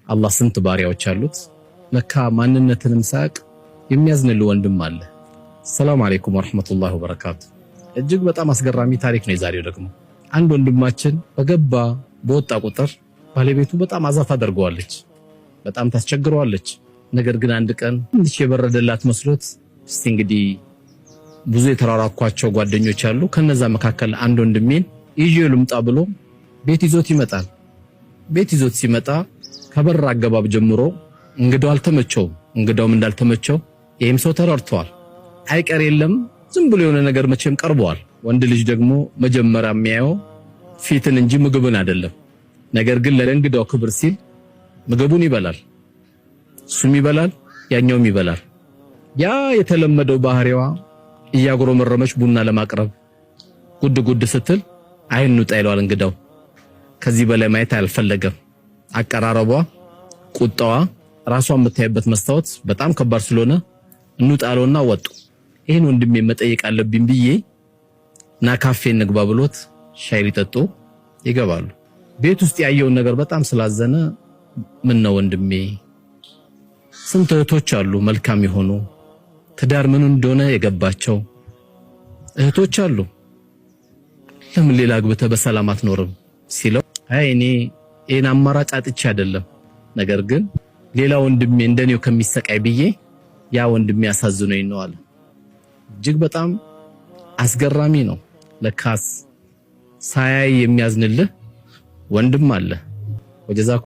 አላህ ስንት ባሪያዎች አሉት። ለካ ማንነትንም ሳያቅ የሚያዝንልህ ወንድም አለ። ሰላም አለይኩም ወረሕመቱላሂ ወበረካቱ። እጅግ በጣም አስገራሚ ታሪክ ነው የዛሬው። ደግሞ አንድ ወንድማችን በገባ በወጣ ቁጥር ባለቤቱ በጣም አዛ ታደርገዋለች፣ በጣም ታስቸግረዋለች። ነገር ግን አንድ ቀን ትንሽ የበረደላት መስሎት እስቲ እንግዲህ ብዙ የተራራኳቸው ጓደኞች አሉ፣ ከነዛ መካከል አንድ ወንድሜን ይዤ ልምጣ ብሎ ቤት ይዞት ይመጣል። ቤት ይዞት ሲመጣ ከበር አገባብ ጀምሮ እንግዳው አልተመቸውም። እንግዳውም እንዳልተመቸው ይህም ሰው ተረድተዋል። አይቀር የለም ዝም ብሎ የሆነ ነገር መቼም ቀርበዋል። ወንድ ልጅ ደግሞ መጀመሪያ የሚያየው ፊትን እንጂ ምግብን አይደለም። ነገር ግን ለእንግዳው ክብር ሲል ምግቡን ይበላል፣ እሱም ይበላል፣ ያኛውም ይበላል። ያ የተለመደው ባህሪዋ እያጉረመረመች ቡና ለማቅረብ ጉድ ጉድ ስትል አይን ውጣ ይለዋል እንግዳው። ከዚህ በላይ ማየት አልፈለገም። አቀራረቧ፣ ቁጣዋ፣ ራሷን የምታይበት መስታወት በጣም ከባድ ስለሆነ እንውጣለውና ወጡ። ይህን ወንድሜ መጠየቅ አለብኝ ብዬ ና ካፌ እንግባ ብሎት ሻይ ሊጠጡ ይገባሉ። ቤት ውስጥ ያየውን ነገር በጣም ስላዘነ ምን ነው ወንድሜ፣ ስንት እህቶች አሉ መልካም የሆኑ ትዳር ምን እንደሆነ የገባቸው እህቶች አሉ። ለምን ሌላ አግብተህ በሰላም አትኖርም ሲለው አይ እኔ ይሄን አማራጭ አጥቼ አይደለም፣ ነገር ግን ሌላ ወንድሜ እንደኔው ከሚሰቃይ ብዬ ያ ወንድሜ አሳዝኖኝ ነው አለ። እጅግ በጣም አስገራሚ ነው። ለካስ ሳያይ የሚያዝንልህ ወንድም አለ። ወጀዛኩም